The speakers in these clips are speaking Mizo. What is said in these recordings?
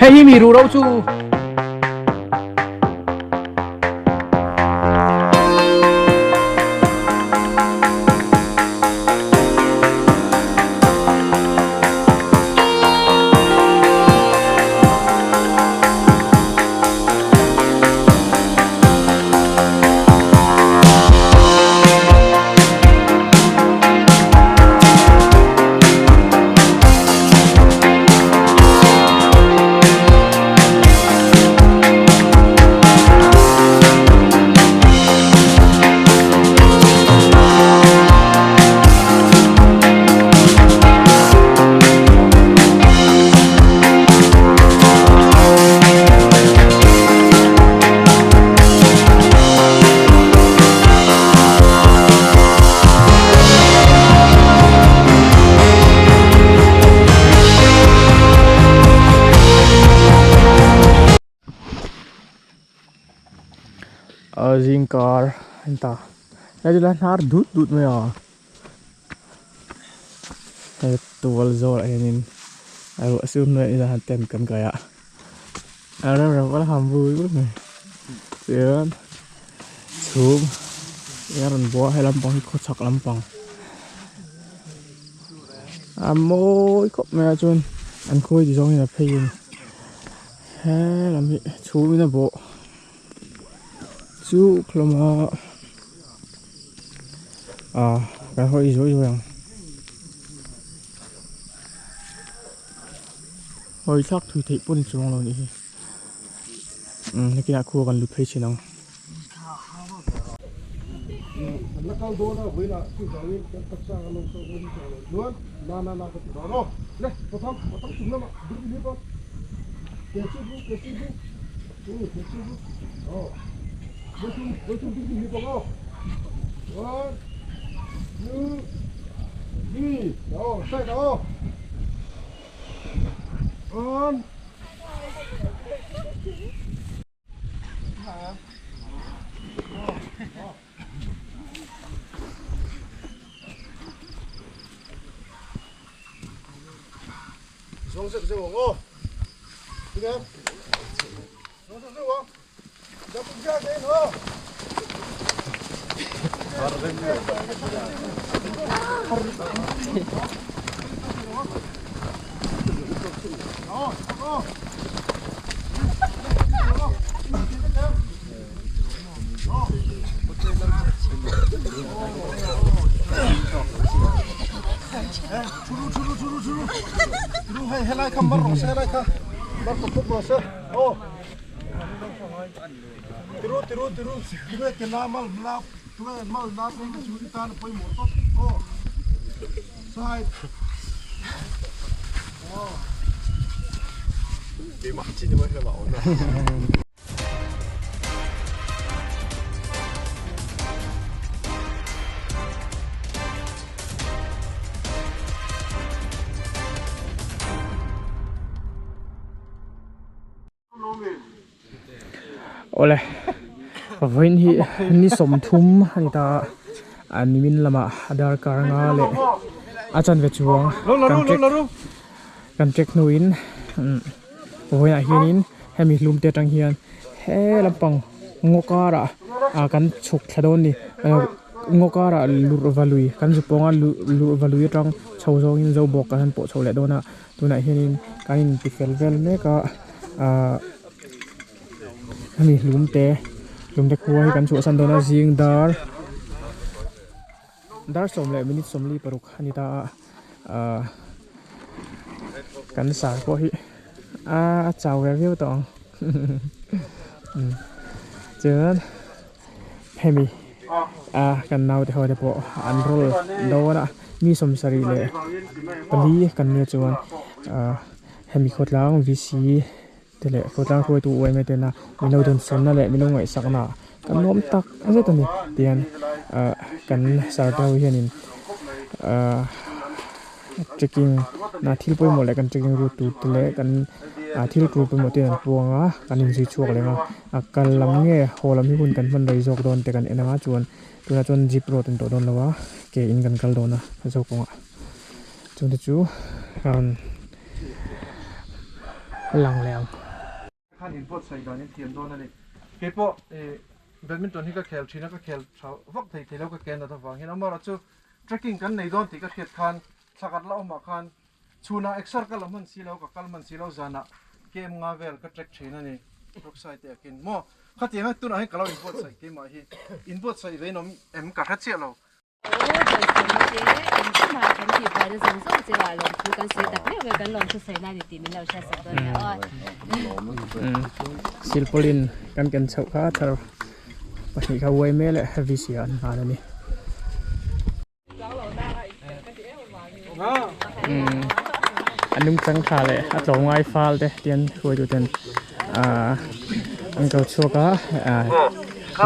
Hei hi mi ruhro chu. Zingkar an ta helai chu hnar dut dut mai a hei tual zawr ah hianin a ruah sur hnuaiah hian han tent kan kai a a rem rem pawh a han bur bur mai chuan chhum a rawn bawh a he lampang hi khawchhak lampang a mawi khawp mai a chuan an khawi ti zawng hian a phei a ni he lam hi chhum in a bawh chu hlawm a ah kan hawi zuai zuai ang hawi thlak thui theih pawh ni chuang lo nih hi umm nakinah khua kan lut phei thin ang. Awle vawiin hi ni sawmthum a ni ta a nimin lamah a darkar nga leh a chanve chuang kan check kan check hnuin vawiinah hianin hemi hlum te atang hian he lampang ngaw karah ah kan chhuk thla dawn a ni ngaw karah lurh va lui kan zu pawng a lurh va lui atang chho zawngin zo bawk kan han pawh chho leh dawn a. Tunah hianin kan inti fel vel mek a ahh hemi hlum te hlum te khua hi kan chhuahsan dawn a zing dar dar sawm leh minute sawmli paruk a ni ta a ahh kan sar pawh hi a chau ve viau tawh ang chuan hemi a kan naute ho te pawh an rawl dawn a mi sawmsarih leh pali kan nia chuan ah hemi khawtlang v c te leh khawtlang hruaitu u em em tena min lo dawnsawnna leh min lo ngaihsakna kan nuam tak zet a ni tihian ah kan sir te ho hianin ah trekking na thil pawimawh leh kan trekking route tur te leh kan ah thil tur pawimawh te an puang a kan inzui chhuak leh ang a a kal lam nge haw lam hi hun kan hman rei zawk dawn te kan en ang a chuan tunah chuan jeep road an tawh dawn lo a ke in kan kal dawn a zo kawngah chung te chu a rawn. lang leh ang. Khan inbuatsaih dan in thiam dawn a ni. Kei pawh badminton hi ka khel thin a, ka khel tha vak thei thei lo ka ken nat avang hian amaherawhchu trekking kan nei dawn tih ka hriat khan thla khat la awmah khan chhunah exer ka la hman si lo, ka kal hman si lo zanah kem nga vel ka trek thin a ni Brookside te akin maw khatianga tunah hian ka lo inbuatsaih keimah hi inbuatsaih ve in awm em ka hre chiah lo. Silpaulin kan ken chhoh kha thar pahnih kha uai mai leh heavy si ah an hman a ni. A nungchang tha leh a tlawmngai fal te tian hruaitu ten ahh an ko chhuak a ahh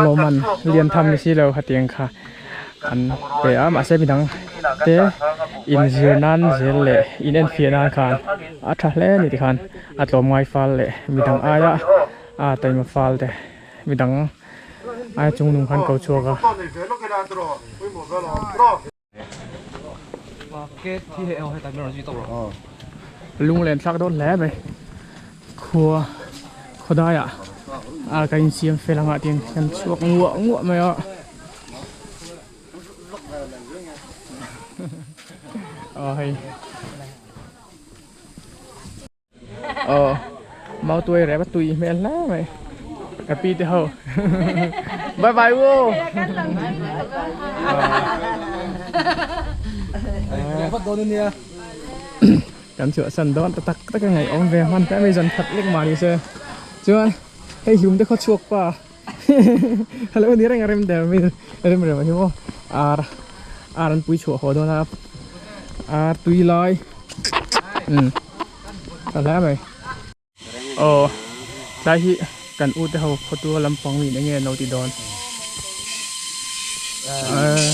lawmman lian tham ni silo hetiang kha an pe a mahse midang te inzir nan zel leh in enfiah nan khan a tha hle a ni tikhan a tlawmngai fal leh midang aia a taima fal te midang aia chungnung khan ko chhuak a. Lunglen thlak dawn hle mai khua khawdai ah a ka insiam fel anga tin kan chhuak nguah nguah mai a aw hei Aw mautuai rep a tui hmel hle mai ka pi te ho bye bye u kan chhuah san dawn ta tak tak a ngaihawm ve hman hle mai zan khat lek mah ni se chuan hei hlum te khaw chhuak pa hello ni reng a rem der mai rem rem a hi maw ar ar an pui chhuah haw dawn a ar tui lai umm ta hle mai aw tlai hi kan u te ho khawtua lampang niin enge an lo ti dawn eh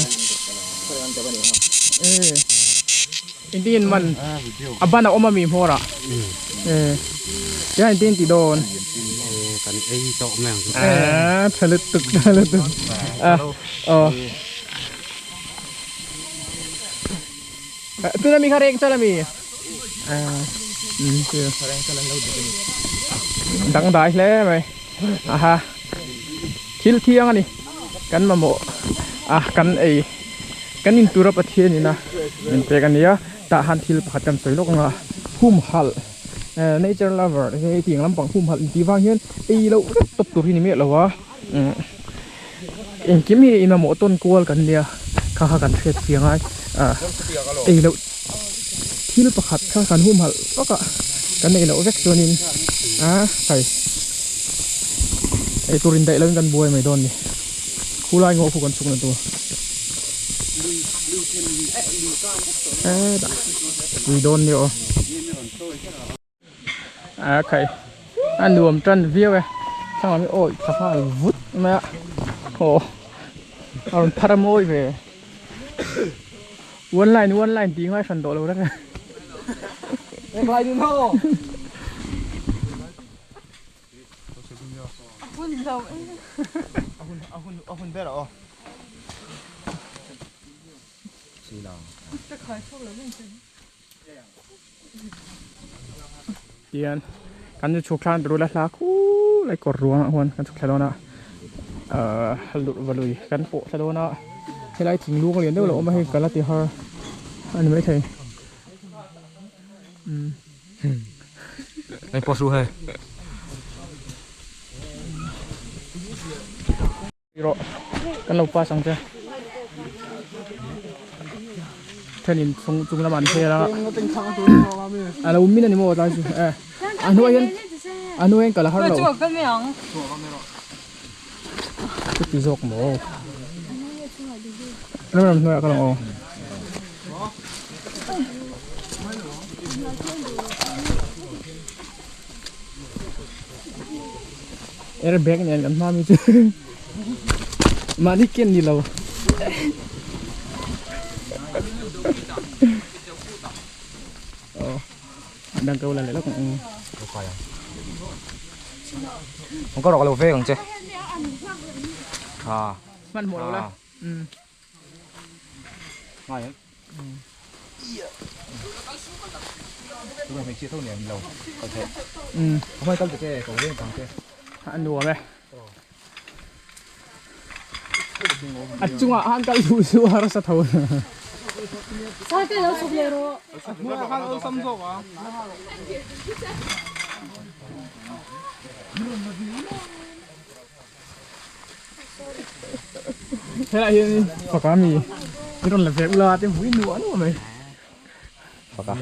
engtin man a ban a awm a mi hmawr ah eh tihian engtin ti dawn. Kan ei tawh mai ang chu. Ah tha lutuk tha lutuk ah aw tuna mi kha reng chal ami ah um chu dangdai hle mai aha thil thiang ani kan mamawh a kan ei kan in tura Pathian ina min pek ania tah han thil pakhat kan sawi lawk anga humhalh Nature lover te hi tiang lampang humhalh intih vang hian ei loh vek tawp tur hi ni miah lo a engkim hi in mamawh tawn kual kan nia kha kha kan hriat chiang a ei loh thil pakhat kha kan humhalh vak a kan ei loh vek chuanin a hei eitur indaih loin kan buai mai dawn a ni khulai ngawh khu kan chhukna tur hetah pui dawn nia aw. A khai a nuam tan viau e thlang lam hi awi tha nghal vut mai a aw a rawn phar a mawi ve one line one line tih ngai hran tawh lo reng e Tihian kan chu chhuk thlang tur la hla khulai kawr ruangah huan kan chhuk thla dawn a ahh lurh va lui kan pawh thla dawn a helai thing lung lian deuh lo awm a hei ka la ti har a ni maithei umm. Rawh kan lo pass ang che thenin chung chung lamah an hel a a lo min a ni maw tlai chu eh a hnuai hian a hnuai hian kal a har lo chuti zawk maw ram ram hnuaiah ka lang aw. Air bag nen kan hma mi chu mahni ken ni lo oh dang ko la le lok ang Không có rọ lo ve ang che. Ha. Man hmuh lo la. Um. Ngai em? A nuam e. A chungah han kal duh chu harsa tho. Helai hian faka mi i rawn la ve ula te hmui nuah nuah mai. Faka.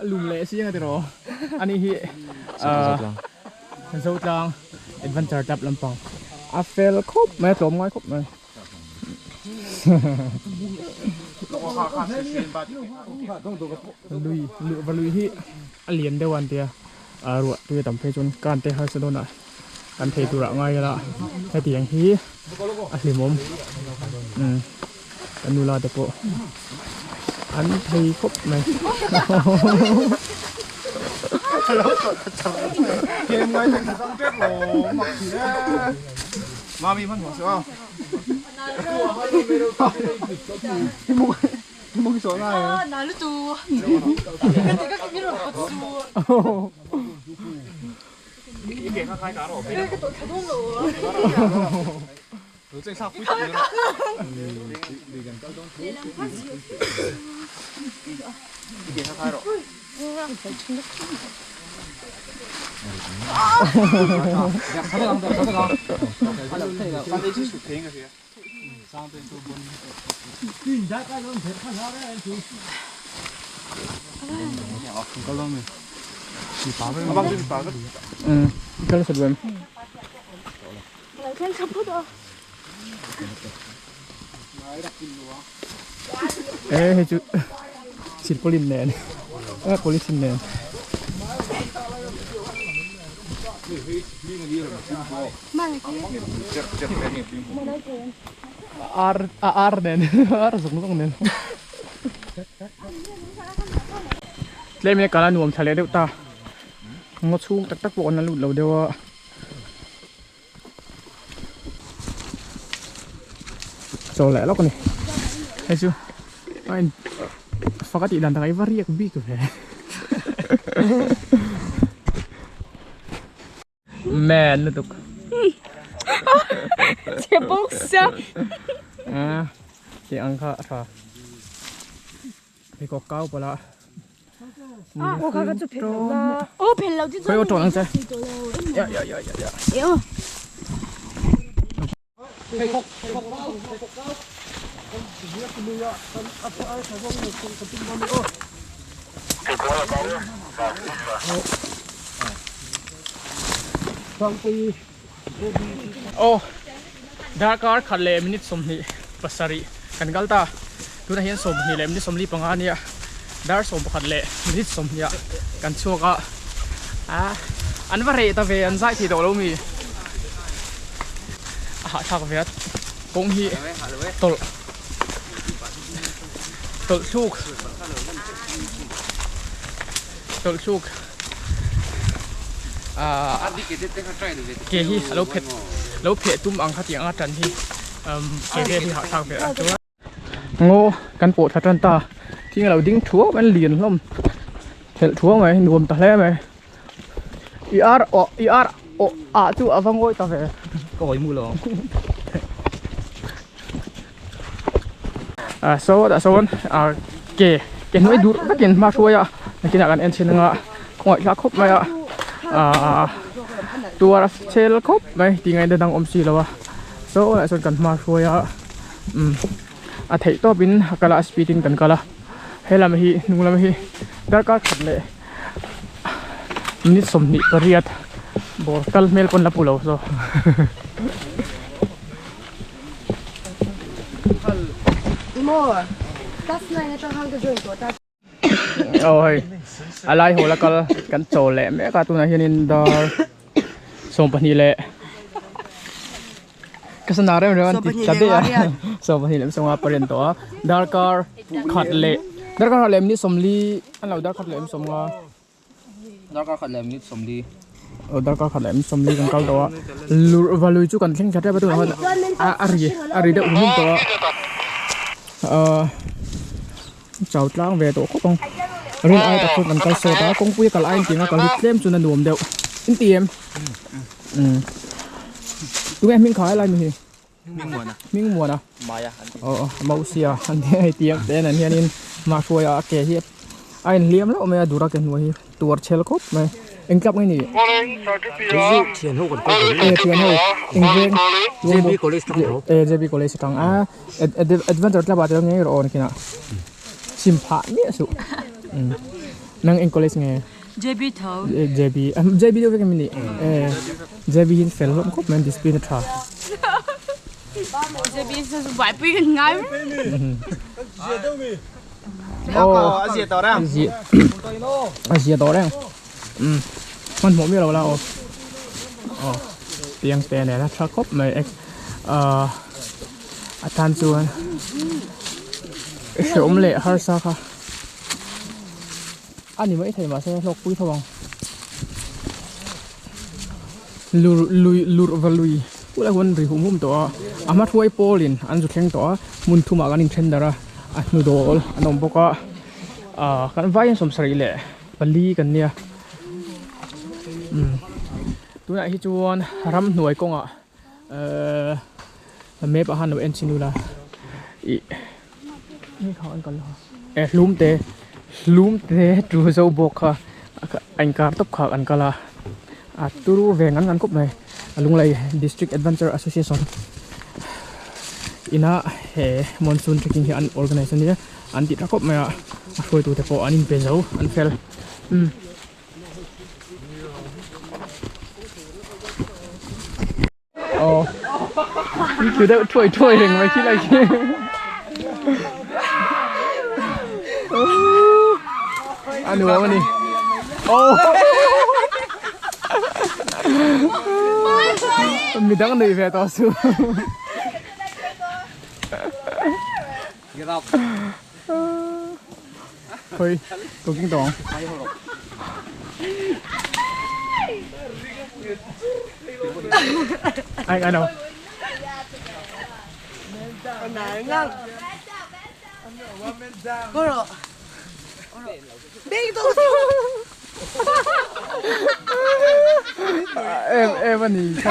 A lum leh si anga tiraw. Ani hi Zotlang Adventure Club lampang a fel khawp mai a tlawm ngai khawp mai. Lui va lui hi a lian deuh a an tia ruah tui a tam phei chuan kan te harsa dawn ah kan thei tur ah ngai ila hetiang hi a hlimawm umm kan nula te pawh an thei khawp mai. E hei chu silpaulin nen a polythene nen. Ar a ar nen ar zawng zawng nen tlem in a kal a nuam thla leh deuh ta ngaw chhung tak tak pawh an la lut lo deuh a. Chaw leh lawk a ni hei chu a in fak a tih dan takah hi va riak bik ve man lutuk che bawk sia a tih ang kha a tha pheikhawk kau pawlh a. Khawi aw tawn ang che ya ya ya ya ya Aw darkar khat leh minute 27 kan kal ta tunah hian 20 leh minute 45 a nia dar 11 leh minute 20 ah kan chhuak a ah an va reh ta ve an zai thei tawh lo mi a hahthlak ve a kawng hi tawlh tawlh thluk tawlh thluk. Ahh ke hi alo phet lo pheh tum ang kha tiang a tan hi umm ke vel hi hahthlak ve a chuan ngaw kan pawh thla tan ta thing alo ding thuau mai lian hlawm thelh thuau mai nuam ta hle mai i ar awh i ar awh ah chu a va ngawi ta ve ka hawi mu lo ah saw tah sawn ah ke ke hnuai dur vekin hma hruai a nakinah kan en chhin anga khawngaih thlak khawp mai a ah tuar a chel khawp mai tih ngaihna dang awm si lo a saw lah sawn kan hma hruai a umm a theih tawpin a kal a a speed in kan kal a helam hi hnung lam hi darkar khat leh minute 28 bawr kal hmel pawn la pu lo saw. Aw hei a lai hawl a kal kan chaw leh mek a tunah hianin dar 12 leh ka sana rem rem an ti ta daih a 12 leh sawma pariat tawh a darkar khat leh darkar khat leh minute 40 an lo darkar khat leh 50. Darkar khat leh minute 40. Aw darkar khat leh minute 40 kan kal tawh a lurh va lui chu kan thleng thla tep a tunah khan a a ri a ri deuh hum tawh a ahh chau tlang ve tawh khawp ang. Rin ai tak chuan kan kal sawt a kawngpui a kal aiin tiang a kal hi tlem chuan a nuam deuh in ti em umm tunge hming kha helai mi hi hming muana aw aw mausia an nia hei tiang te nen hianin mahruaia a ke hi a inhliam hlauh mai a dura ke hnuai hi. Tuar chhel khawp mai. Eng tlak mai ni? Thian ho kan kal E thian ho. Eng veng? JB College tang tho. E JB College tang a. Adventure club ah tel ngei rawh aw nikin ah. Sim phah miah suh. Nang eng college nge? JB tho. JB. JB deuh vek em ni? E JB hi fel hlawm khawp mai discipline a tha. JB sa chu buaipui kan ngai. Aw a zia tawh reng a zia tawh reng umm hmanhmawh miah lo la aw aw piang te nen a tha khawp mai ahh a tan chuan hreawm leh harsa kha a ni maithei mahse hlawkpui tho ang lur lui lurh va lui Kulai huan ri hum hum tawh a, a hma hruai pawlin an zu thleng tawh a, hmun thumah kan inthen darh a, a hnu dawl an awm bawk a, ahh kan vaiin sawmsarih leh pali kan nia umm tunah hi chuan ramhnuai kawngah ehh map ah khan lo en chhin ula ih eh hlum te hlum te tu zo bawk kha a inkar tawp kha an kal a a turu ve ngan ngan khawp mai a Lunglei District Adventure Association ina he monsoon trekking hi an organize ania an tih tha khawp mai a a hruaitu te pawh an inpe zo an fel umm. Aw thu deuh thuai thuai reng mai khi lai khi a nuam a ni aw midang nei ve tawh su Thôi, tôi cũng đón. Anh anh đâu? Em em anh đi.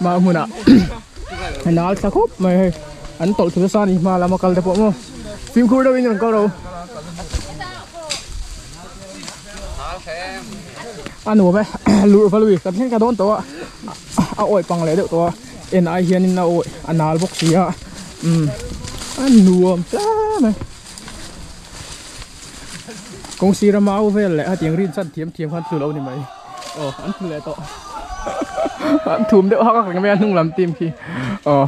Mah hmunah nal thla khawp mai hei an tawlh thlu nasa a ni hma lama kal te pawh maw fimkhur deuhin an rawn kal ro a nuam e lurh va lui kan thleng ta dawn tawh a a awih pang leh deuh tawh a en ai hianin a awih a nal bawk si a umm a nuam hle mai kawng sira mau vel leh hetiang rin chan thiam thiam khan tlu lo ni mai aw an tlu leh tawh an thum deuh hak hak reng mai a hnung lam team khi aw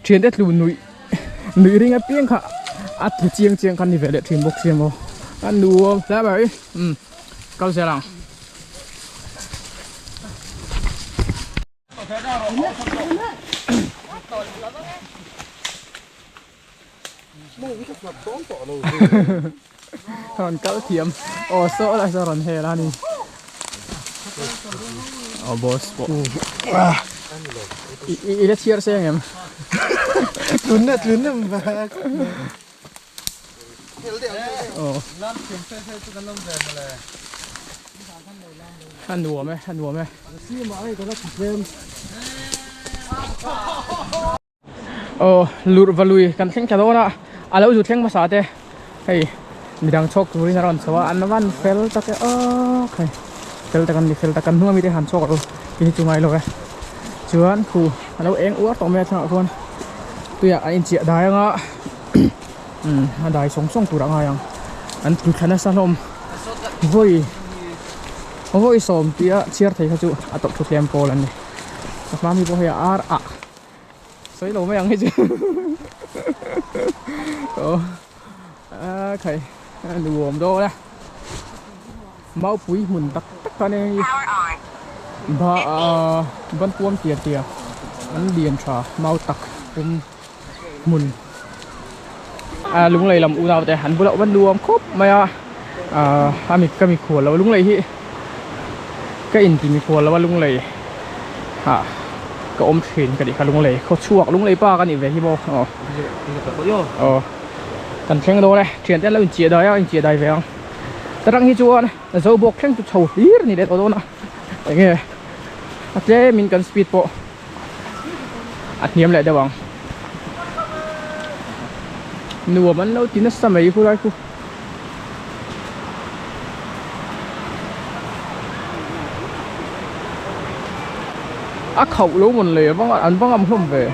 thiante tlu nuih. Nuih ring apiang kha a tlu chiang chiang kha ni ve leh thin bawk sia maw a nuam hle mai umm kal zel ang. Rawn kal thiam aw saw lai saw rawn hel a ni aw boss pawh i i la chhiar seng em tlun na tlun na aw a nuam e a nuam e Aw lurh va lui kan thleng thla dawn a a lo zu thleng hmasa te hei midang chhawk turin a rawn chho a an van fel tak e aw khai fel tak an ni fel tak kan hnung ami te han chhawk rawh u tin hi chu ngai lo e chuan khu a lo eng uar tawh mai a thlangah khuan tuiah a inchiah dai anga umm a dai sawng sawng tur a ngai ang an tlu thla nasa hlawm vawi vawi sawm tia chhiar thei kha chu a tawlh thu tlem pawl an ni a hma mi pawh hei a ar ah. Sawi lo mai ang hei chu. Aw a khai. Nuam dawn a maupui hmun tak tak a nia hei ba ah banpuam tia tia an lian tha mau tak pum hmun a lunglei lam unau te an bulah awm a nuam khawp mai a ah a mi ka mikhual lo lunglei hi ka inti mikhual lo a lunglei ah ka awm thin ka tih kha lunglei khaw chhuak lunglei pa ka nih ve hi maw aw aw. Kan thleng dawn e, thian te an lo inchiah dai a, inchiah dai ve ang. Ta rang hi chuan zo bawk thleng chu chho hlir a ni leh tawh dawn a, enge a tlemin kan speed pawh a hniam leh deuh ang. Nuam an lo ti nasa mai khu lai khu. A khauh lo mawn le an va ngam hlawm ve.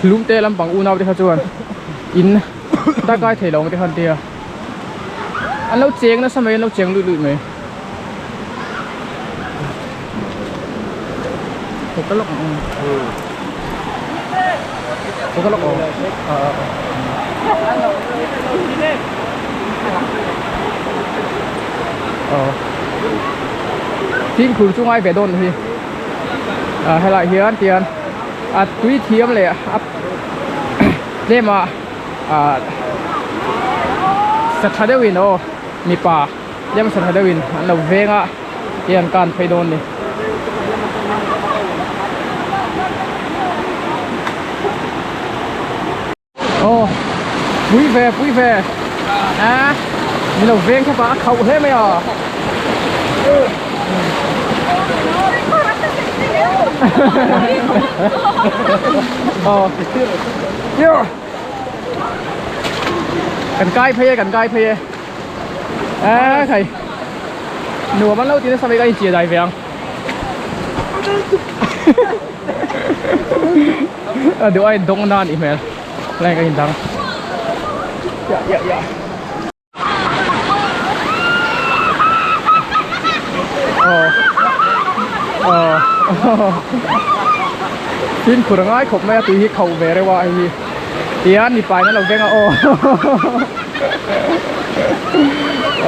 Lung te lampang unau te kha chuan in takai thei lo ang te kha an tia an lo cheng nasa mai an lo cheng luih luih mai ka lawk ang ka lawk ang aw fimkhur chu ngai ve dawn hi. ah helaiah hian tian a tui thiam leh a tlem ah ah sa tha deuhin aw mipa tlem sa tha deuhin an lo veng a tian kan phei dawn a ni. Aw pui ve pui ve a ni lo veng kha pa a khauh hle mai a aw kan kai phei e kan kai phei e a thei nuam an lo ti nasa mai ka inchia dai ve ang a duh a indawng na anih hmel line a indang ya ya ya aw aw fimkhur a ngai khawp mai a tui hi khauh ve reuh a hei hi tihian mipa in an lo veng a aw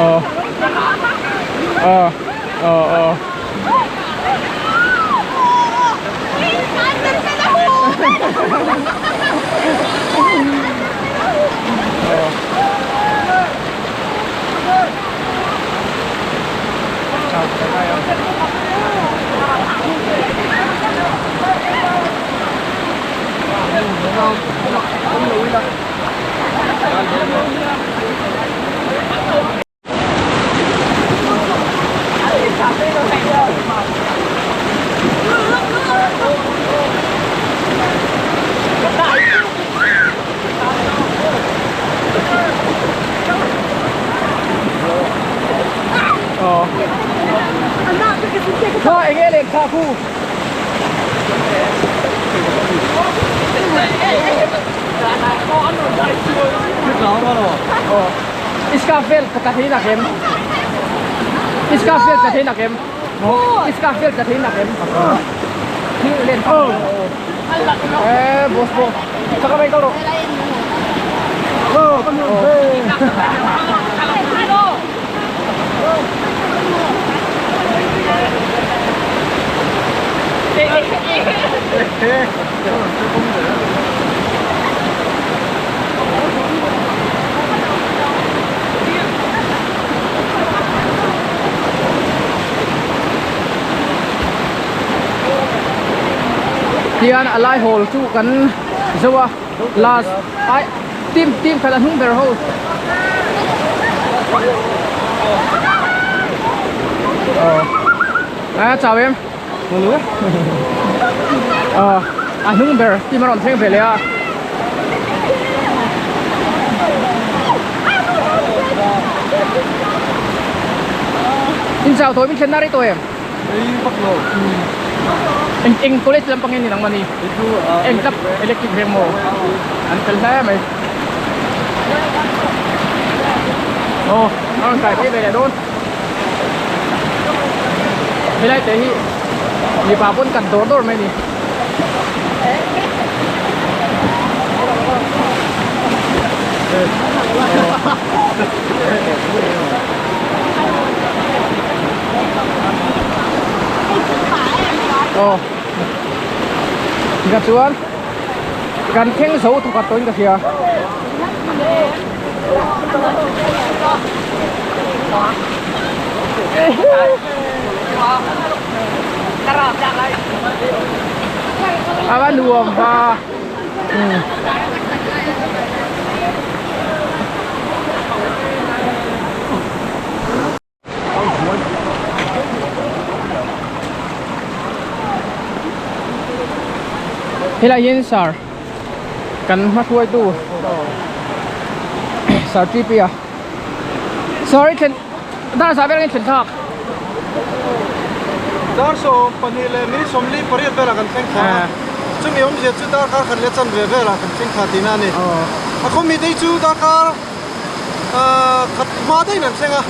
aw aw aw aw. Kha enge leh kha khu. Iska vel ka thei nak em Iska vel ka thei nak em Iska vel ka thei nak em Thil len Eh boss boss Saka mai kau ro Tian a lai hawl chu kan zo a last ai team team khat a hnung ber ho a chau em a hnung ber team a rawn thleng ve leh a. In chau tawh em in thlenna rei tawh em? Rei vak lo. Eng eng college lampang nge ni nang mani? Eng club electric veng maw? An fel hle mai. Aw a rawn kai phei ve leh dawn. Helai te hi mipa pawn kan dawr dawr mai a ni. Aw Tikah chuan kan thleng zo thawkhat tawhin ka hria. A va nuam va. Helai hian sar kan hma hruaitu sar T P a sar i thlen dar zah vel ang i thlen thlak Dar 28:48 velah kan thleng thla a, chumi awmzia chu darkar khat leh chanve velah kan thleng thla tihna a ni. A khawmi te hi chu darkar khat hma daihin an thleng a,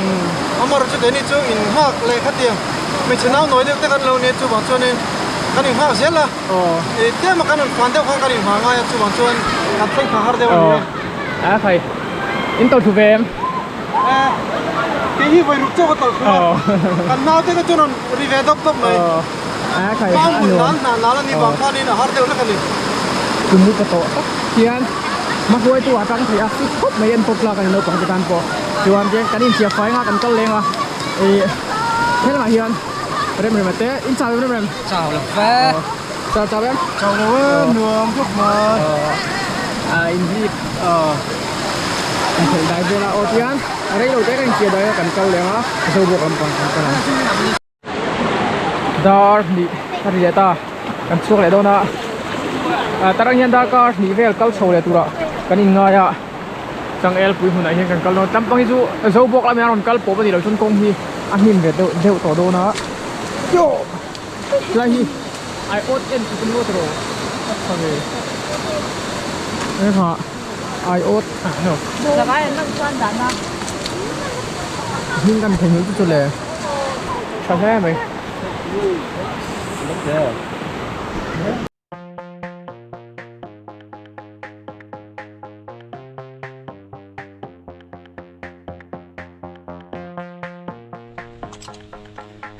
amaherawhchu chu keini chu innghak leh khatiang hmeichhe nau nawi deuh te kan lo nia chuvang chuanin kan innghak zel a, tlema kan rawn fan deuh khan kan inhma ngai a chuvang chuan kan thleng thla har deuh a ni e. A khai in tawlh thlu ve em? Kei hi vawi ruk chauh ka tawlh thlu a, kan naute te chuan rawn ri ve dawp dawp mai. Tlang hmun nal hnah nal a nih vang khanin a har deuh hlek a ni. Chumi ka tawh tak hian hmahruaitu a tang thei a, fit khawp mai en pawp tlak a ni naupang te tan pawh. Chuan tiang kan inchhiar fai anga kan kal leng a, ih helangah hian rem rem a te in chau em rem rem? Chau lo ve. Chau chau em? Chau lo e, nuam khawp mai. A inhlip inphelh dai vel a, aw tiang rei lo te kan inchhiar dai a kan kal leng a, Zobawk lampang kan kal ang. Dar hnih a ri leh ta kan chhuak leh dawn a ah tarang hian darkar hnih vel kal chho leh turah kan in ngai a changel pui hmunah hian kan kal dawn tlampang hi chu zo bawk lamah hian a rawn kal pawp a nih loh chuan kawng hi a hnim ve deuh deuh tawh dawn a tlai hi ai awt en chu tum ngawt rawh a tha ve hei kha ai awt ah no hming kan theihnghilh chu chu le. Tha hle mai.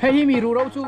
Hei hi mi ruh ro chu.